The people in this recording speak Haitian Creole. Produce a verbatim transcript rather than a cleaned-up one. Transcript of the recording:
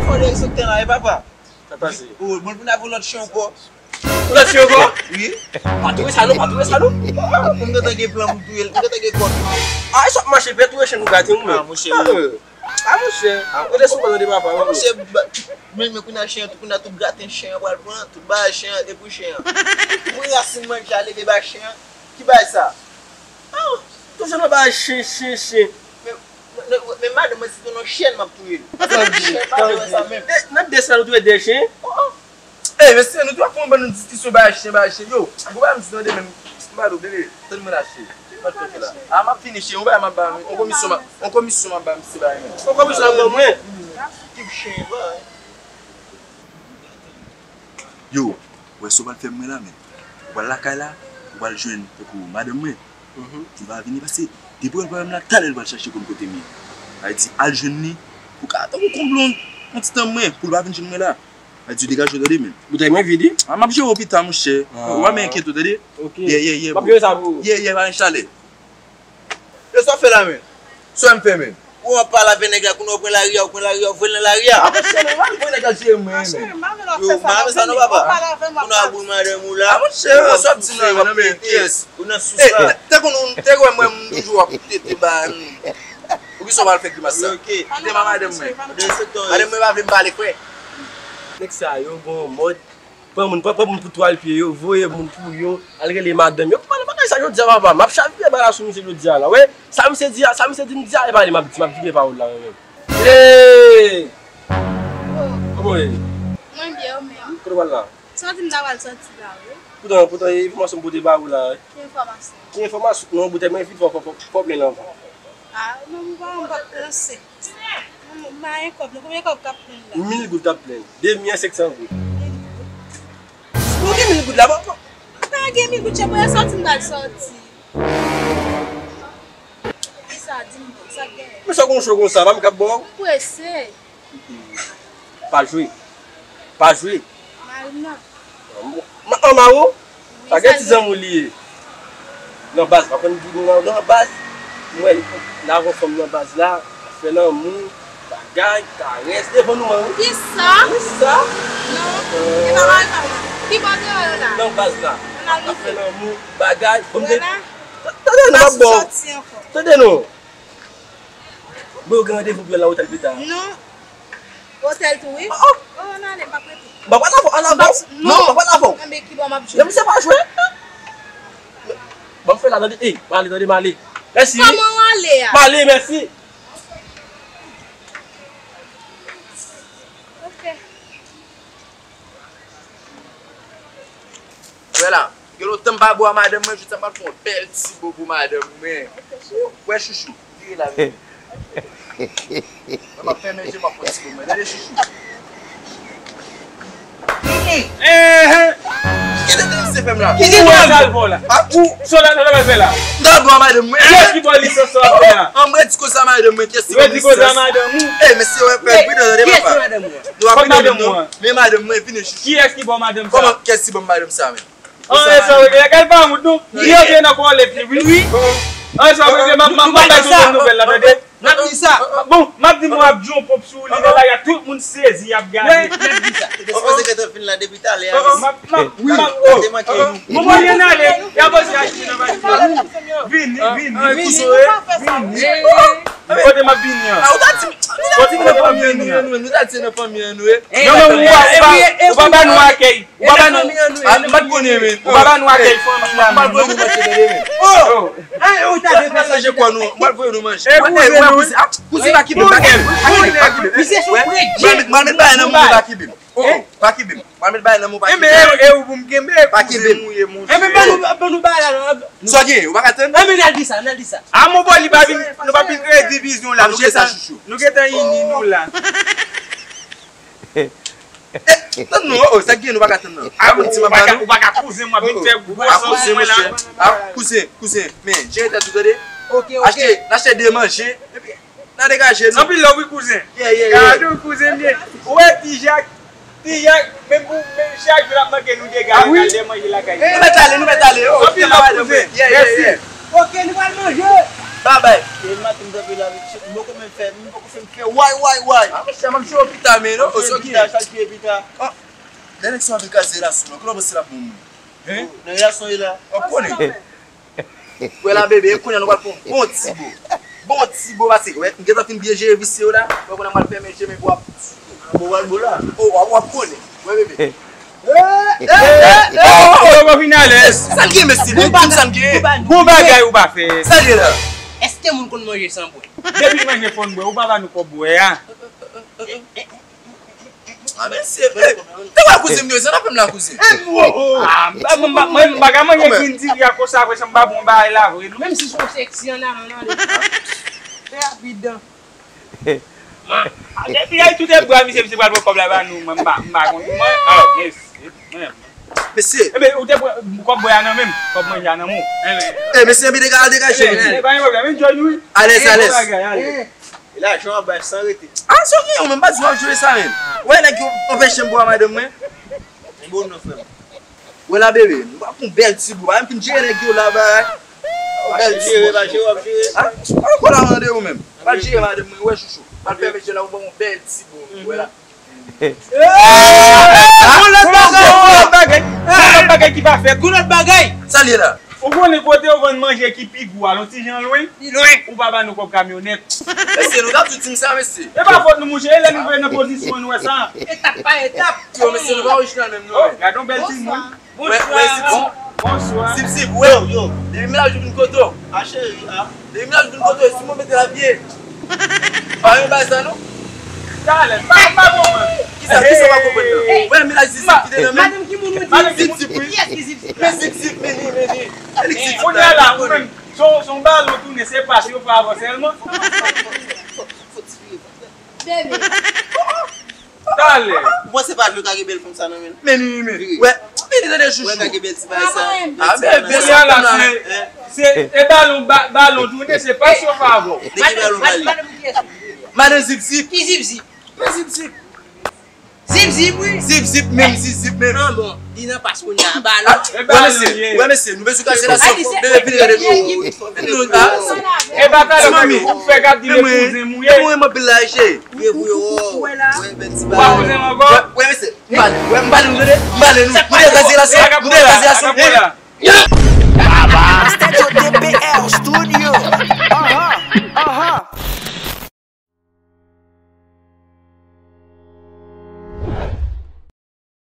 Fò de sou tan la, e papa. Sa pase? O, bon, pou n ap yon lòt chen ankò. Lòt chen ankò? Wi. Pa touye sa non, pa touye sa non. M gentan gen plan pou touye l, m gentan gen kòd. A, e sa ap mache, pè, touye chen pou graten ou menm. Ah, monchè. Ah, monchè. Ou te sou kòd de papa, monchè. Men, men kounye a chen an, kounye a tout graten chen an pral pran, tout bagay chen an, e pou chen an. Pou rasin manje a leve ba chen an, ki bagay sa? Ah, toujou nan bagay chen, chen, chen. Men, men, men madanm mwen, si te nan chèn, m ap touye l. Chen, pa nan sa menm. E, nan de sèl, ou touye de chen? Oh, oh. Ey, mesye, nou tou ap fè yon bann diskisyon bagay chen, bagay chen. Yo, gwo bagay m di tande menm, m ba nou, bebe, tann mwen la, cheri. Mwen fè la. Ah, m ap fini, cheri, yon bagay m ap ba, yon komisyon m ap, yon komisyon m ap ba misye bagay menm. Yon komisyon ap ban mwen? Ki chen, ba. Yo, ou wè sa w pral fè mwen la, men. Ou pral lakay la, ou pral jwenn, tankou, madanm mwen. Li va vini, paske depi w wè l pa menm la, talè l pral chache konn kote m ye. Sa vle di, al jwenn li, pou ka tankou konble yon, yon ti tan mwen, pou l pa vin jwenn mwen la. Sa vle di, degaje w tande, men. Boutèy mwen vid, wi. Ah, m ap jere w pita, monchè. Ou pa menm enkyete w, tande? Ok. Yeah, yeah, yeah, bro. M ap jere sa pou ou. Yeah, yeah, pa gen chalè. Yo, sa w fè la, men? Sa w fè, men? Ou ap pale avèk nèg la, kounye a ou pran lari a, ou pran lari a, ou voye l nan lari a. Ah, monchè, men, m al voye nèg la jere mwen, men. Yo, m pa renmen lè w ap fè sa, non, bebe. Kounye a boul madanm ou la. Ah, monchè, sa w ap di m la, men, non, men, kiyès? Ou nan sous la. Tankou nou, te wè mwen, m toujou ap tete ba nou. Poukisa w pral fè grimas sa? Kite m a madanm mwen. Madanm mwen pa vle m pale, frè. Nèg sa yo gon mòd. Pran moun, pran, pran moun pou twal pye yo, voye moun pou yo, al rele madanm yo. Pale bagay sa jodi a, papa. M ap chavire bagay la sou misye jodi a la. Wè, sa misye di a, sa misye di m di a, e pa li m ap di, m ap vire pawòl la, mwen menm. Hey! Kòman w ye? Mwen byen, ou menm? Kote w pral la? Sòti m ta pral sòti la, wi. Poutan, poutan, e enfòmasyon m pote ba ou la, wi. Ki enfòmasyon? Ki enfòmasyon? Non, boutèy mwen vide, fò, fò, fò, fò plen anvan. Ah, non, m pa, m p ap lanse. M pa gen kòb, non. Konbyen kòb k ap plen la? Mil goud k ap plen. Demi an senk san goud. Mil goud. Ou gen mil goud la, bon, bon. M pa gen mil goud, chè, mwen sòti, m pral sòti. Kisa, di m, sa k genyen? Men sa gon cho konsa, pa m k ap ba w. M prese. Pa jwe. Pa jwe. Mari m nan. Ma-, an mari w? Wi, sa gen ti zanmi w li ye. Nan baz, pa konn di nou nan, nan baz. M wè l avè yon fanm nan baz la, ap fè lanmou, bagay, karès, devan nou an, wi. Kisa? Kisa? Non. E pa mari pa mwen. Ki bò deyò yo la? Nan baz la. Ap fè lanmou, bagay. Bon, tande nou, m ap ba w. Tande nou. Bon, yo gen randevou pou yo al nan otèl pita. Non. Otèl tou, wi. Oh, oh. Oh, ann ale, m p ap rete. M p ap al avè w, al avè w. Non, m p ap al avè w. Enben, ki bò m ap jwe? Yo, misye pa jwe. Bon, m fè la, tande. Ey, m ale, tande, m ale. Mèsi, wi. Kòman w ale a? M ale, mèsi. Ok. Wè la, gen lontan m pa bo a madanm mwen, jodi a m pral fè yon bèl ti bo pou madanm mwen. Wè chouchou, vire la, vire. Mwen m ap fèmen je m, m ap fè ti bo mwen. Tande chouchou. Enhen. Gade sa misye fè m la. Ou wè sa l fè w la? Ou, sa w la, sa w la fè la? M ta bo a madanm mwen. Kiyès ki ba w lisans sa w ap fè la? An m redi koze a madanm mwen, kiyès ki ba m lisans? Redi koze a madanm ou. Ey, mesye, wè, fè bri nan tande papa. Nou pa pran madanm mwen. Men madanm mwen, vini chouchou. Kiyès ki ba w madanm sa? Kòman, kiyès ki ban m madanm sa menm? An, e sa w regle. Gade pa wont non. Li antre nan kòlèt li, wi. Wi. An, e sa w regle. M ap, m ap, m ap bay tout moun nouvèl la, tande. N ap di sa. Bon, m ap di m ap di yon pòp sou li nan lari a, tout moun sezi, y ap gade. Wè, n ap di sa. Te sipoze gentan fin la depi talè a. M ap, m ap, wi, m ap, oh. Te manke nou. Bon, bon, y ann ale. Y ap pase a jwe nan bagay. Vini, vini. Vini. Kote m ap vini an? Kote m ap vini an? Kote m ap vini an? Nou ta di nan fanmi an nou ye. Non, non, ou pa, ou pa, ou pa ba nou akèy. Ou pa ba nou, ah, m pa t konnen, men. Ou pa ba nou akèy fanmi la, men. M pa t konnen, men. Oh! Ay, ou ta dwe fè sa. Chanje kò nou. M pral voye nou manje. Ou wè, kouzen, ah, kouzen pa kenbe m, pa kenbe m. Pa kenbe m, pa kenbe m. Misye sou prejè. M al met bagay nan men w, pa kenbe m. Oh, oh, pa kenbe m. M al met bagay nan men w, pa kenbe m. Enben, e ou pou m kenbe, kouzen m ou ye, monchè. Enben, ban nou, ban nou bagay la, non. Sa w gen, ou pa ka tann? Enben, n al di sa, n al di sa. A, mon bò, li pa vin, nou pa vin kreye divizyon la, nou gentan, nou gentan ini nou la. Eh, tann non, oh, sa k gen nou pa ka tann nan. A, ou pa ka, ou pa ka kouzen m, w ap vin fè gwo sans sou mwen la. A, kouzen, kouzen, men, jere tèt ou tande. Ok, ok. Achte, n achte de manje, epi n a degaje nou. Anpil love wi kouzen. Yeah, yeah, yeah. Gade w kouzen m ye. Ou wè Ti Jak, Ti Jak, menm pou, menm chak jou l ap manke nou degaje, n al de manje lakay li. Nou mèt ale, nou mèt ale, oh. Anpil love kouzen. Yeah, yeah, yeah. Ok, nou pral manje. Babay. E maten m kanpe la, mesye, m poko menm fè, m poko fè, m fè way, way, way. A, mesye, m ap jwe pita, men non, o, se ok. Pita, sa l jwe pita. Lè nèg sa ap kraze la sou mwen, kote w panse l ap pran moun? Hein? Nan relasyon e la. W ap konnen. Wè la, bebe, e kounye a nou pral pran yon bon ti bo. Bon ti bo, pase, wè, m gentan fin byen jere visye yo la. Wè, kounye a m pral fèmen je m epi w ap. Bon, w ap bo la. O, w ap, w ap konnen. Wè, bebe. Poko vin alèz. Sa l gen, mesye? Bon bagay, bon bagay ou pa fè. Sa l gen la? Èske moun konn manje san bwè? Depi manje fò n bwè, ou pa ba nou kòb bwè a. A, mesye, te wè kouzen m yo, se nan fè m la, kouzen. Mwen, m pa ka manje grenn diri a konsa, apre sa m pa bon bagay la vre, non. Menm si se yon seksi an avan, non, fè rapid. Depi ay tout e bwa, misye, misye pral pran kòb la ba nou, mwen, m pa, m pa konn, mwen, oh, mesye, mwen. Mesye. Ebyen, ou te pran kòb bwè a nan men m, kòb manje a nan men w. E, mesye, anpi degaje, degaje, mesye. E, pa gen pwoblèm, enjoy nou, wi. Alèz, alèz. Bon bagay, alèz. E lajan w ap bay san rete. A, se ok, ou menm pa di w ap jwe sa, menm. Wè, nèg yo anpeche m bwè madanm mwen. Bon, non, frè m. Wè la, bebe, nou pral pran yon bèl ti bo. Pa menm fin jere nèg yo la, bay. Yon bèl ti bo. Pa jere, pa jere, w ap jere. A, pa ankò la, mande ou menm. Pa jere madanm mwen, wè, chouchou. Pa fè mesye la, ou ban yon bèl ti bo. Wè la. Gon lòt bagay, gon lòt bagay. Gon lòt bagay ki pa fèt. Gon lòt bagay. Sa l ye la? Ou konnen kote yo vann manje ki pi gou a, yon ti jan lwen? Li lwen. Ou pa ba nou kòb kamyonèt. Mesye, nou t ap di w di m sa, mesye. E pa fòt nou, mouche, e lè nou rive nan pozisyon nou wè sa. Etap pa etap. Yo, mesye, nou pa orijinal menm, non. Oh, gade yon bèl timoun. Wè, wè, Zip Zip. Bonswa. Zip Zip, wè. Yo, yo. Depi mennaj ou vin kote w. A, cheri, a. Depi mennaj ou vin kote w, si mwen mete la pye. Pa yon bagay sa, non. Talè, pa, pa konprann. Kisa, kisa w pa konprann nan? Wè, mennaj Zip Zip ki te nan men. Madanm ki moun ou di? Zip Zip, wi. Kiyès ki Zip Zip la? Men Zip Zip, men li, men li. E li ki Zip Zip la. Kounye a la, ou menm, se yon, se yon balon tounen, se pase yo fè avan sèlman. Bebe. Talè. Ou panse pa jwe ka gen bèl fanm sa nan men l? Men li, men li. Wè, men li tande chouchou. Wè ka gen bèl ti bagay sa. A, bebe, kounye a la, se, se, e balon, ba-, balon tounen, se pase yo fè avan. De ki balon ba li? Madanm Zip Zip. Ki Zip Zip? Men Zip Zip. Zip Zip, wi. Zip Zip menm, Zip Zip menm. An bon, li nan pas kounye a, balon. Wè, mesye, wè, mesye, nou bezwen kache la, bebe, vini gade nou. Vini nou la. E pa talè, ou fè gad di le kouzen mouye. Mwen, mwen, mwen, blaje. Wi, wi, o. Wè la. Wè, bèl ti bagay. Ou pa kouzen m ankò? Wè, wè, mesye. M pale, wè, m pale, nou tande? M pale, nou. Nou degaje la, nou degaje la. Studio D P L Studio. Aha, aha.